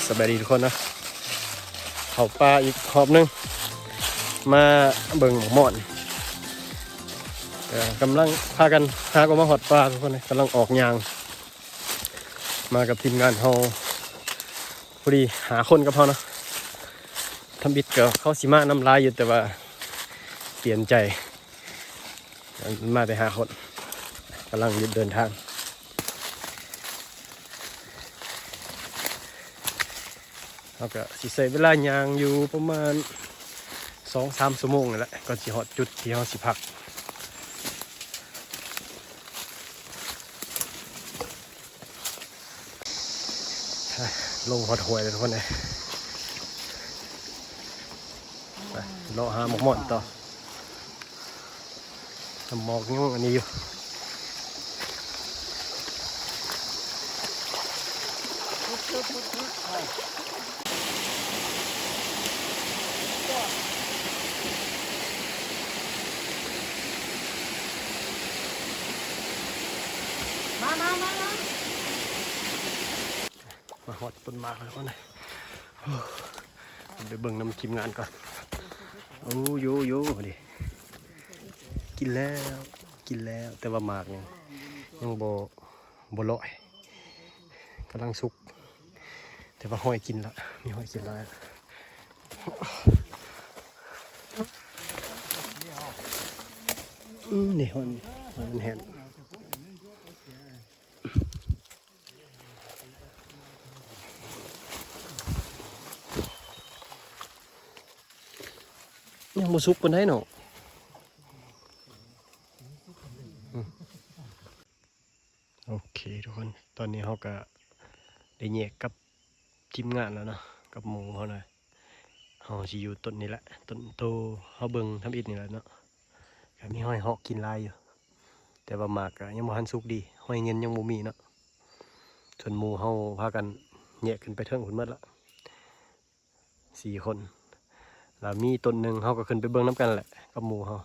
ສະບາຍດີທຸກຄົນເນາະ ເຂົ້າປ່າອີກຮອບໜຶ່ງ ມາເບິ່ງໝາກມ່ອນ. ເອີ ກຳລັງພາກັນຫາກໍມາຮອດປ່າທຸກຄົນເອີຍ ກຳລັງອອກຍ່າງ ມາກັບທີມງານເຮົາ ພໍດີຫ້າຄົນກັບເຮົາເນາະ. ທຳອິດກໍເຂົາຊິມານຳຫຼາຍຢູ່ ແຕ່ວ່າປ່ຽນໃຈ ມາແຕ່ຫ້າຄົນ ກຳລັງເດີນທາງ. ເຮົາກໍຊິໃຊ້ເວລາຍ່າງຢູ່ປະມານສອງສາມຊົ່ວໂມງນີ້ແຫຼະ ກ່ອນຊິຮອດຈຸດທີ່ເຮົາຊິພັກ. ລົງຮອດຫ້ວຍແລ້ວທຸກຄົນເອີຍ ໄປເລາະຫາໝາກມ່ອນຕໍ່. ນ້ຳໝອກຍັງອັນນີ້ຢູ່. ມາ ມາ ມາ ມາ ມາຮອດຕົ້ນໝາກແລ້ວກ່ອນເດີ ໄປເບິ່ງນຳທີມງານກ່ອນ. ໂອ້ ໂຢ ໂຢ ເດ້ ກິນແລ້ວ ກິນແລ້ວ ແຕ່ວ່າໝາກຍັງ ຍັງບໍ່ ບໍ່ລອຍ ກຳລັງສຸກ ແຕ່ວ່າຮອຍກິນລະ ມີຮອຍກິນຫຼາຍ. ອືມ ນີ້ຮອຍ ຮອຍມັນແຫ້ງ. ຍັງບໍ່ສຸກປານໃດເນາະ. ໂອເຄທຸກຄົນ ຕອນນີ້ເຮົາກະໄດ້ແຍກກັບທີມງານແລ້ວເນາະ ກັບໝູ່ເຮົານະ. ເຮົາຊິຢູ່ຕົ້ນນີ້ແຫຼະ ຕົ້ນໂຕເຮົາເບິ່ງທຳອິດນີ້ແຫຼະເນາະ. ກະມີຮອຍຮອກກິນຫຼາຍຢູ່ ແຕ່ວ່າໝາກກະຍັງບໍ່ທັນສຸກດີ ຮອຍເຫງັນຍັງບໍ່ມີເນາະ. ສ່ວນໝູ່ເຮົາພາກັນແຍກຂຶ້ນໄປເທິງພຸ້ນໝົດລະ ສີ່ຄົນ ລະມີຕົ້ນໜຶ່ງເຮົາກໍຂຶ້ນໄປເບິ່ງນຳກັນແຫຼະກັບໝູ່ເຮົາ.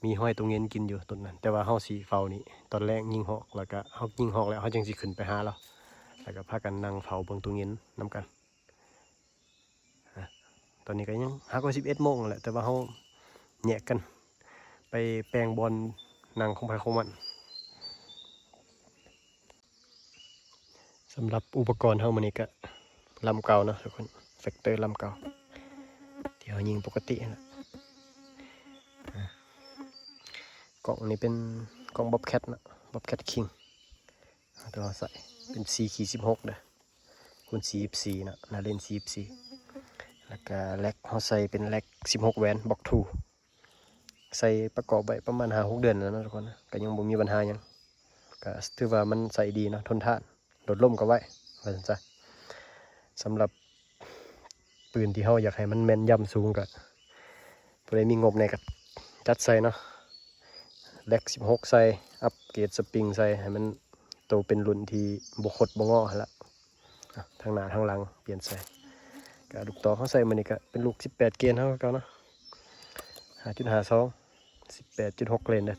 ມີຮອຍໂຕເຫງັນກິນຢູ່ຕົ້ນນັ້ນ ແຕ່ວ່າເຮົາຊິເຝົ້ານີ້ ຕອນແລງຍິງຮອກ ລະກະເຮົາຍິງຮອກແລ້ວ ເຮົາຈຶ່ງຊິຂຶ້ນໄປຫາລາວ ລະກະພາກັນນັ່ງເຝົ້າເບິ່ງໂຕເຫງັນນຳກັນ. ອາ ຕອນນີ້ກໍຍັງຫາກໍສິບເອັດໂມງແຫຼະ ແຕ່ວ່າເຮົາແຍກກັນໄປແປງບ່ອນນັ່ງຂອງໃຜຂອງມັນ. ສຳລັບອຸປະກອນເຮົາມື້ນີ້ກະລຳເກົ່າເນາະທຸກຄົນ ແຟັກເຕີລຳເກົ່າ ທີ່ເຮົາຍິງປົກກະຕິຫັ້ນແຫຼະ. ອາ ກ້ອງນີ້ເປັນກ້ອງບັອບແຄັດເນາະ ບັອບແຄັດຄິງ ແຕ່ວ່າໃສ່ເປັນສີ່ຂີດສິບຫົກເດີ ຄູນສີ່ສິບສີ່ເນາະ ໜ້າເລນສີ່ສິບສີ່. ແລ້ວກະແລັກເຮົາໃສ່ເປັນແລັກສິບຫົກແຫວນ ບອກທູ ໃສ່ປະກອບໄວ້ປະມານຫ້າຫົກເດືອນແລ້ວເນາະທຸກຄົນ ກະຍັງບໍ່ມີບັນຫາຫຍັງ ກະຖືວ່າມັນໃຊ້ດີເນາະ ທົນທານ ໂດດລົມກໍໄວ ວ່າຊັ້ນຊະ. ສຳລັບປືນທີ່ເຮົາຢາກໃຫ້ມັນແມ່ນຢຳສູງ ກະຜູ້ໃດມີງົບແດ່ກະຈັດໃສ່ເນາະ ແລັກສິບຫົກໃສ່ ອັບເກຣດສະປຣິງໃສ່ ໃຫ້ມັນໂຕເປັນລຸ້ນທີ່ບໍ່ຄົດບໍ່ງໍຫັ້ນລະ. ອາ ທັງໜ້າທັງຫຼັງປ່ຽນໃສ່ ກະລູກຕອກເຮົາໃສ່ມື້ນີ້ກະເປັນລູກສິບແປດເກນເຮົາຄືເກົ່າເນາະ ຫ້າຈຸດຫ້າສອງ ສິບແປດຈຸດຫົກເກນເດີ.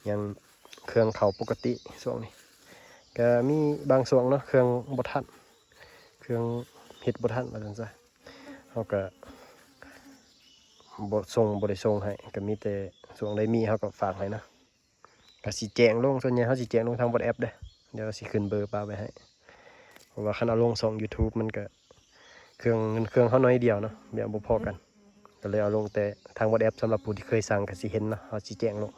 ຍັງເຄື່ອງເຂົ້າປົກກະຕິຊ່ວງນີ້ ກະມີບາງຊ່ວງເນາະ ເຄື່ອງບໍ່ທັນ ເຄື່ອງເຮັດບໍ່ທັນວ່າຊັ້ນຊະ ເຮົາກະບໍ່ສົ່ງ ບໍ່ໄດ້ສົ່ງໃຫ້ ກະມີແຕ່ຊ່ວງໃດມີເຮົາກະຝາກໃຫ້ເນາະ. ກະຊິແຈ້ງລົງ ສ່ວນໃຫຍ່ເຮົາຊິແຈ້ງລົງທາງວັອດແອັບເດີ ດຽວຊິຂຶ້ນເບີປ້າໄວ້ໃຫ້ ເພາະວ່າຄັນເອົາລົງຊ່ອງຢູທູບມັນກະ ເຄື່ອງ ເງິນເຄື່ອງເຮົາໜ້ອຍດຽວເນາະ ແບບບໍ່ພໍກັນ ກະເລີຍເອົາລົງແຕ່ທາງວັອດແອັບ ສຳລັບຜູ້ທີ່ເຄີຍສັ່ງກະຊິເຫັນເນາະ ເຮົາຊິແຈ້ງລົງ.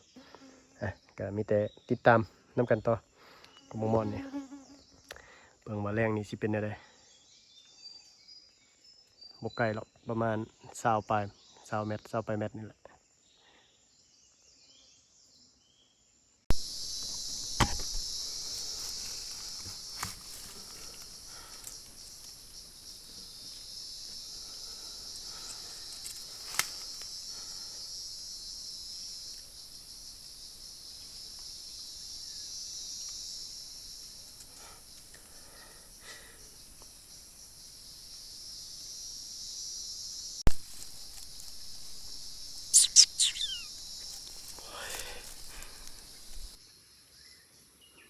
ອາ ກະມີແຕ່ຕິດຕາມນຳກັນຕໍ່ກັບໝາກມ່ອນນີ້ ເບິ່ງວ່າແລງນີ້ຊິເປັນແນວໃດ. ບໍ່ໄກຫຼອກ ປະມານຊາວປາຍ ຊາວແມັດ ຊາວປາຍແມັດນີ້ແຫຼະ.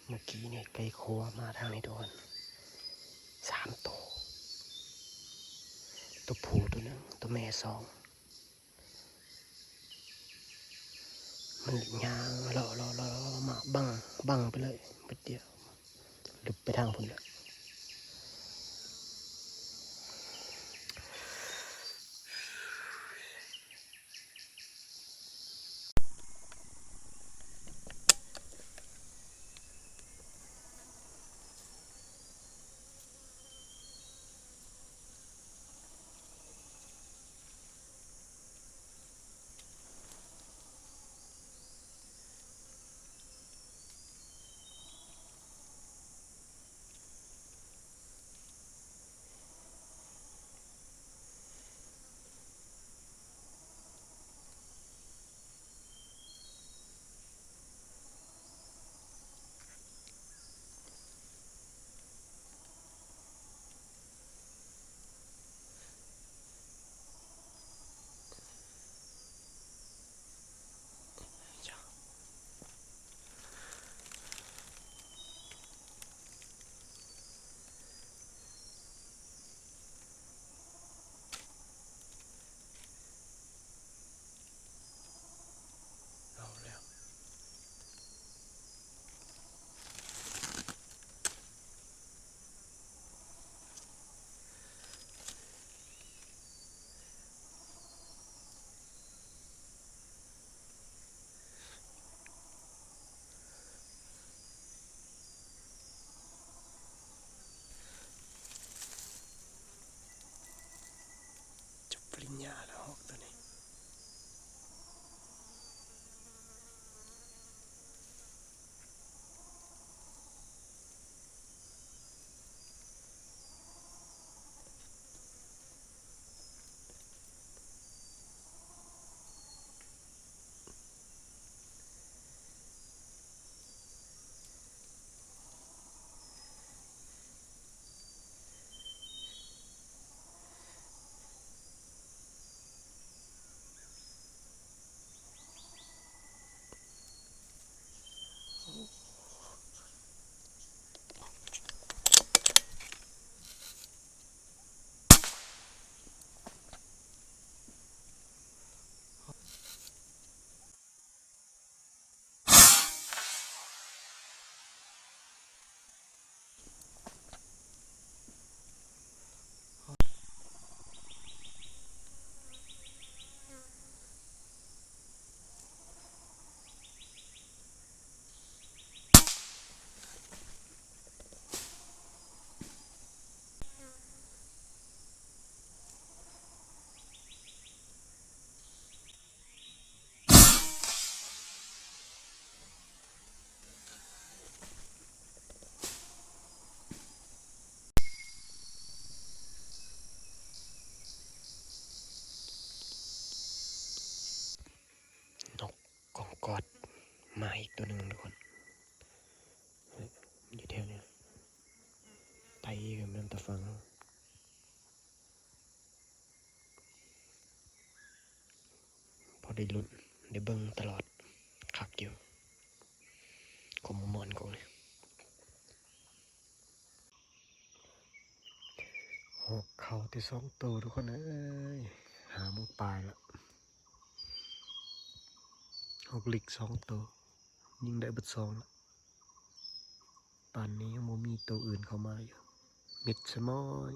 ເມື່ອກີ້ນີ້ໄກ່ຂົວມາທາງນີ້ທຸກຄົນ ສາມໂຕ ໂຕຜູ້ໂຕໜຶ່ງ ໂຕແມ່ສອງ. ມັນຍ່າງເລາະໆໆໆ ມາບັງ ບັງໄປເລີຍ ບາດດຽວ ລຶບໄປທາງພຸ້ນແລ້ວ. ເອົາແລ້ວ. ຈົບປະລິນຍາແລ້ວ ຮອກໂຕນີ້. ນົກກອງກອດມາອີກໂຕໜຶ່ງ ທຸກຄົນ ຢູ່ແຖວນີ້ ໄຕ່ຂຶ້ນມາແຕ່ຝັ່ງ. ພໍໄດ້ລຸ້ນ ໄດ້ເບິ່ງຕະຫຼອດ ຄັກຢູ່ ຄວາມມ່ວນຂອງນີ້. ຮອກເຂົ້າແຕ່ສອງໂຕ ທຸກຄົນເອີຍ ຫ້າໂມງປາຍລະ ຮອກລິກສອງໂຕ ຍິງໄດ້ເບິດສອງລະ. ປານນີ້ຍັງບໍ່ມີໂຕອື່ນເຂົ້າມາຢູ່ ມິດສະມ້ອຍ.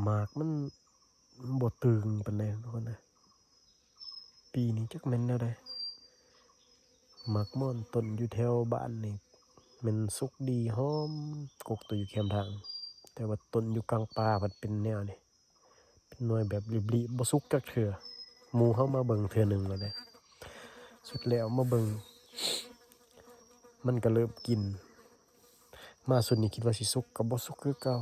ໝາກມັນບໍ່ຕຶງປານໃດ ທຸກຄົນເອີຍ. ປີນີ້ຈັກແມ່ນແນວໃດ ໝາກມ່ອນຕົ້ນຢູ່ແຖວບ້ານນີ້ແມ່ນສຸກດີ ຫອມກົກໂຕຢູ່ແຄມທາງ ແຕ່ວ່າຕົ້ນຢູ່ກາງປ່າພັດເປັນແນວນີ້. ເປັນໜ່ວຍແບບລີບໆ ບໍ່ສຸກຈັກເທື່ອ. ໝູ່ເຮົາມາເບິ່ງເທື່ອໜຶ່ງແລ້ວເດ້ ສຸດແລ້ວມາເບິ່ງ ມັນກະເລີ່ມກິນ. ມາສຸດນີ້ຄິດວ່າຊິສຸກ ກະບໍ່ສຸກຄືເກົ່າ.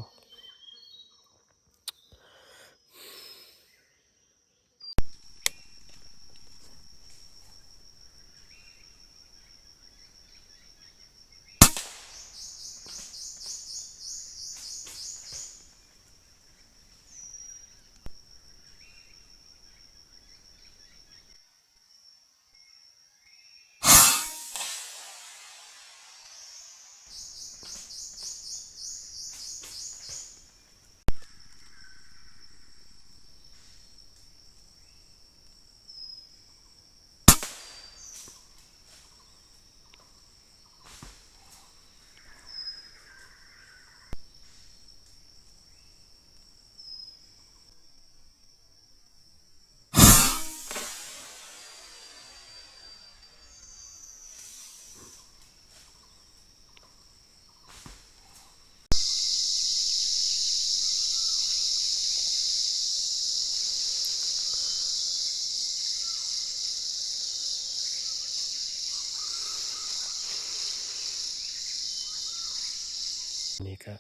ນີ້ກະ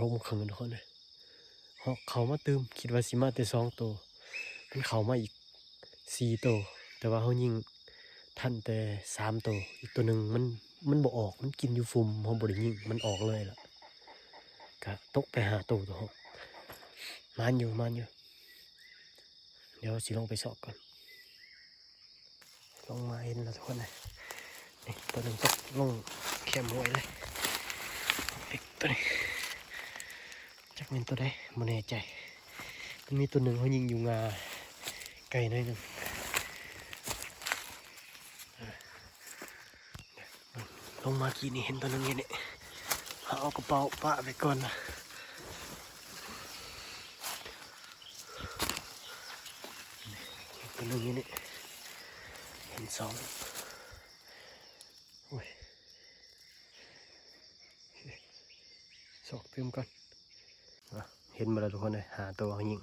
ລົມເຄິ່ງທຸກຄົນເອີຍ. ເຮົາເຂົ້າມາຕື່ມ ຄິດວ່າຊິມາແຕ່ສອງໂຕ ມັນເຂົ້າມາອີກສີ່ໂຕ ແຕ່ວ່າເຮົາຍິງທັນແຕ່ສາມໂຕ. ອີກໂຕໜຶ່ງມັນ ມັນບໍ່ອອກ ມັນກິນຢູ່ຟຸ່ມ ເຮົາບໍ່ໄດ້ຍິງ ມັນອອກເລີຍລະ. ກະຕົກໄປຫ້າໂຕ ໂຕ ໝານຢູ່ ໝານຢູ່. ດຽວຊິລົງໄປຊອກກ່ອນ. ລົງມາເຫັນແລ້ວທຸກຄົນເອີຍ. ນີ້ໂຕໜຶ່ງຕົກລົງແຄມຫ້ວຍເລີຍ. ອີກໂຕນີ້ ຈັກແມ່ນໂຕໃດ ບໍ່ແນ່ໃຈ. ມັນມີໂຕໜຶ່ງເຮົາຍິງຢູ່ງ່າໄກໜ້ອຍໜຶ່ງ. ລົງມາກີ້ນີ້ເຫັນໂຕໜຶ່ງຢູ່ນີ້ ເຮົາເອົາກະເປົາປະໄວ້ກ່ອນນະ. ໂຕໜຶ່ງຢູ່ນີ້ ເຫັນສອງ. ໂອ້ຍ ຊອກຕື່ມກ່ອນ. ອ່ະ ເຫັນບໍ່ລະທຸກຄົນເອີຍ ຫ້າໂຕເຮົາຍິງ.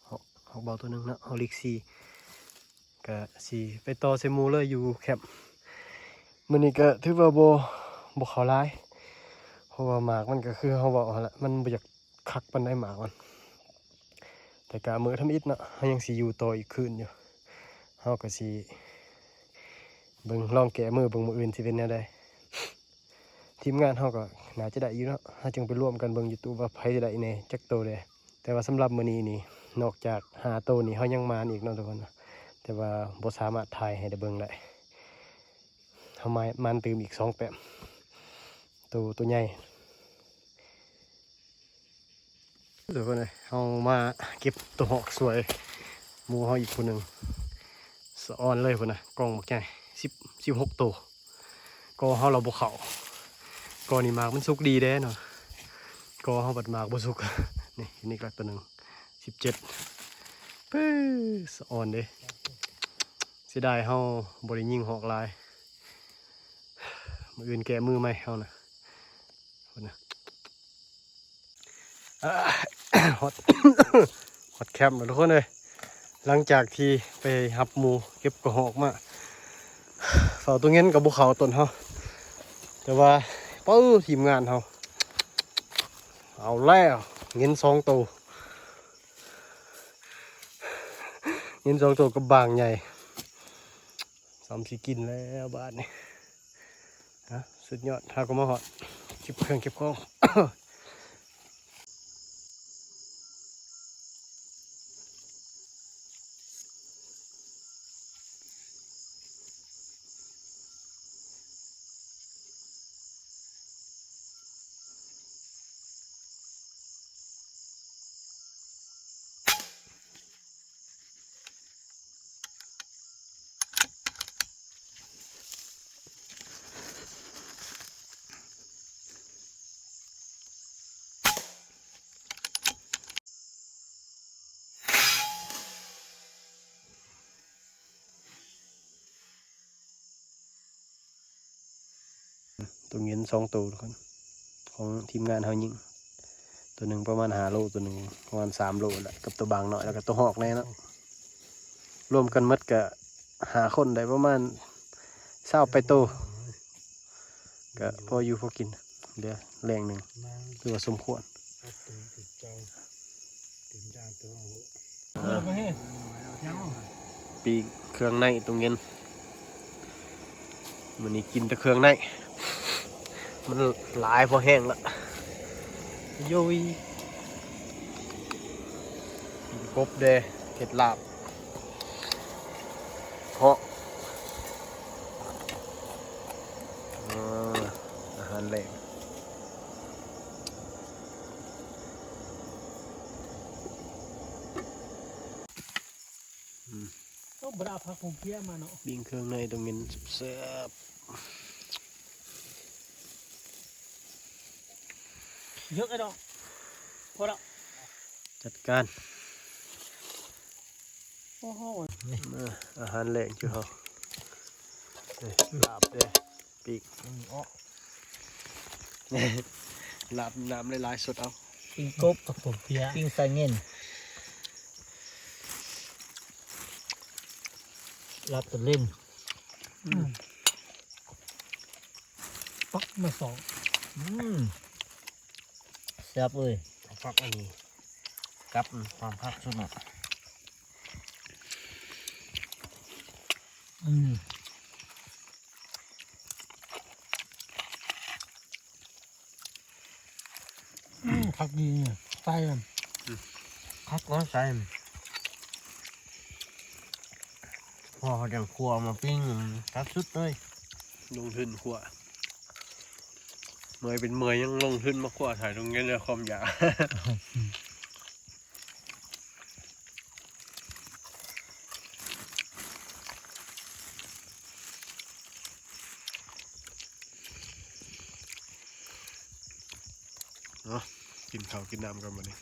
ເຮົາ ເຮົາເບົາໂຕໜຶ່ງເນາະ ເຮົາລິກສີ່ ກະຊິໄປຕໍ່ໃສ່ໝູ່ເລີຍຢູ່ແຄມ. ມື້ນີ້ກະຖືວ່າບໍ່ ບໍ່ເຂົ້າຫຼາຍ ເພາະວ່າໝາກມັນກະຄືເຮົາເວົ້າຫັ້ນລະ ມັນບໍ່ຢາກຄັກປານໃດໝາກມັນ. ແຕ່ກະມື້ທຳອິດເນາະ ເຮົາຍັງຊິຢູ່ຕໍ່ອີກຄືນຢູ່. ເຮົາກະຊິເບິ່ງ ລອງແກ້ມືເບິ່ງມື້ອື່ນຊິເປັນແນວໃດ. ທີມງານເຮົາກໍໜ້າຈະໄດ້ຢູ່ເນາະ ເຮົາຈຶ່ງໄປລວມກັນເບິ່ງຢູ່ຕູ້ວ່າໃຜຈະໄດ້ແດ່ ຈັກໂຕແດ່. ແຕ່ວ່າສຳລັບມື້ນີ້ນີ້ ນອກຈາກຫ້າໂຕນີ້ ເຮົາຍັງໝານອີກເນາະທຸກຄົນເນາະ ແຕ່ວ່າບໍ່ສາມາດຖ່າຍໃຫ້ໄດ້ເບິ່ງໄດ້. ເຮົາມາ ໝານຕື່ມອີກສອງແຕ້ມ ໂຕ ໂຕໃຫຍ່. ທຸກຄົນເອີຍ ເຮົາມາເກັບໂຕຮອກຊ່ວຍໝູ່ເຮົາອີກຜູ້ໜຶ່ງ. ສະອອນເລີຍພຸ້ນນະ ກ້ອງບັກໃຫຍ່ ສິບ ສິບຫົກໂຕ. ກໍເຮົາລະບໍ່ເຂົ້າ ກໍນີ້ໝາກມັນສຸກດີເດ້ເນາະ ກໍເຮົາບັດໝາກບໍ່ສຸກ. ນີ້ ນີ້ກະໂຕໜຶ່ງ ສິບເຈັດ. ປຶ້ ສະອອນເດ້. ເສຍດາຍເຮົາບໍ່ໄດ້ຍິງຮອກຫຼາຍ. ມື້ອື່ນແກ້ມືໃໝ່ເຮົານະ ພຸ້ນນະ. ອ່າ ຮອດ ຮອດແຄມແລ້ວທຸກຄົນເອີຍ. ຫຼັງຈາກທີ່ໄປຮັບໝູ່ເກັບກະຮອກມາ ເຝົ້າໂຕເຫງັນກະບໍ່ເຂົ້າຕົ້ນເຮົາ ແຕ່ວ່າ ປຶ້ ທີມງານເຮົາ ເອົາແລ້ວ ເຫງັນສອງໂຕ ເຫງັນສອງໂຕກັບບາງໃຫຍ່. ສ່ຳຊິກິນແລ້ວບາດນີ້. ຮະ ສຸດຍອດ ເຮົາກໍມາຮອດ ເກັບເຄື່ອງເກັບຂອງ. ໂຕເຫງັນສອງໂຕທຸກຄົນ ຂອງທີມງານເຮົາຍິງ. ໂຕໜຶ່ງປະມານຫ້າໂລ ໂຕໜຶ່ງປະມານສາມໂລແຫຼະ ກັບໂຕບາງນ້ອຍ ແລ້ວກໍໂຕຮອກແດ່ເນາະ. ລວມກັນໝົດກະຫ້າຄົນໄດ້ປະມານຊາວປາຍໂຕ ກະພໍຢູ່ພໍກິນ ເຫຼືອແລງໜຶ່ງ ຖືວ່າສົມຄວນ. ອ່າ ປີ້ງເຄື່ອງໃນໂຕເຫງັນ. ມື້ນີ້ກິນແຕ່ເຄື່ອງໃນ ມັນຫຼາຍພໍແຮງລະ. ໂອ້ຍ ກິນກົບເດ້ ເຮັດລາບເພາະ ອ່າ ອາຫານແລງ. ອືມ ໂອ້ ບໍ່ໄດ້ເອົາຜັກໂຮມເພຍມາເນາະ. ປີ້ງເຄື່ອງໃນໂຕເຫງັນແຊບໆ. ເຍອະໄອ້ດອກ ພໍແລ້ວ ຈັດການ. ໂອ້ໂຫ ນີ້ ອາ ອາຫານແລງຈຸເຮົາ ນີ້ ລາບເດ້ ປີ້ງ ອືມ ເອາະ ລາບນ້ຳຫຼາຍໆ ສົດເອົາ. ປີ້ງກົບ ຜັກໂຮມເພຍ ປີ້ງສາເຫງັນ ລາບຕະເຫຼັ່ນ. ອືມ ປັກມາສອງ. ອືມ ແຊບເອີຍ ເອົາຜັກອັນນີ້ ກັບຄວາມຄັກສຸດເນາະ. ອືມ ອືມ ຄັກດີນີ້ ໃສ່ມັນ ອືມ ຄັກເນາະ ໃສ່ມັນ ພໍເຂົາຈັ່ງຂົ້ວມາປີ້ງ ຄັກສຸດເລີຍ ລົງທຶນຂົ້ວ ເມື່ອຍເປັນເມື່ອຍ ຍັງລົງທຶນມາຂົ້ວ ຖ້າລົງເງິນແລ້ວຄວາມຢາກ. ເນາະ ກິນເຂົ້າກິນນ້ຳກ່ອນບັດນີ້.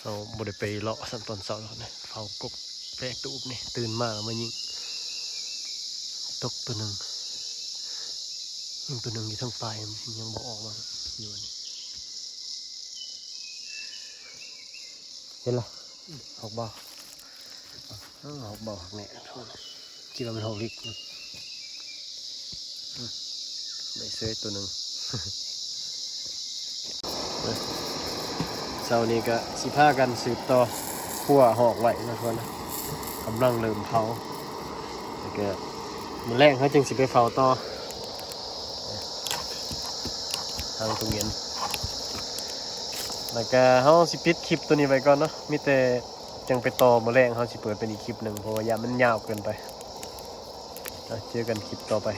ເຮົາບໍ່ໄດ້ໄປເລາະຊ້ຳຕອນເຊົ້າດອກນີ້ ເຝົ້າກົກແປະຕູບນີ້ ຕື່ນມາແລ້ວມາຍິງ ຕົກໂຕໜຶ່ງ ຍິງໂຕໜຶ່ງຢູ່ເທິງປາຍ ມັນຍັງບໍ່ອອກມາຢູ່ນີ້ ເຫັນລະ ອອກບໍ່? ອ້າວ ອອກບໍ່ຄັກແນ່ ຄິດວ່າມັນອອກລິກ ອືມ ໄດ້ເສີຍໂຕໜຶ່ງ. ເຊົ້ານີ້ກະຊິພາກັນສືບຕໍ່ ຂົ້ວຫອກໄວ້ເນາະທຸກຄົນ ກຳລັງເລີ່ມເຜົາ ແລ້ວກະມື້ແລງເຮົາຈຶ່ງຊິໄປເຝົ້າຕໍ່ ທາງຕູ້ເຢັນ ແລ້ວກະເຮົາຊິປິດຄລິບໂຕນີ້ໄວ້ກ່ອນເນາະ ມີແຕ່ຈັ່ງໄປຕໍ່ ມື້ແລງເຮົາຊິເປີດເປັນອີກຄລິບໜຶ່ງ ເພາະວ່າຢ້ານມັນຍາວເກີນໄປ. ເຈີກັນຄລິບຕໍ່ໄປ.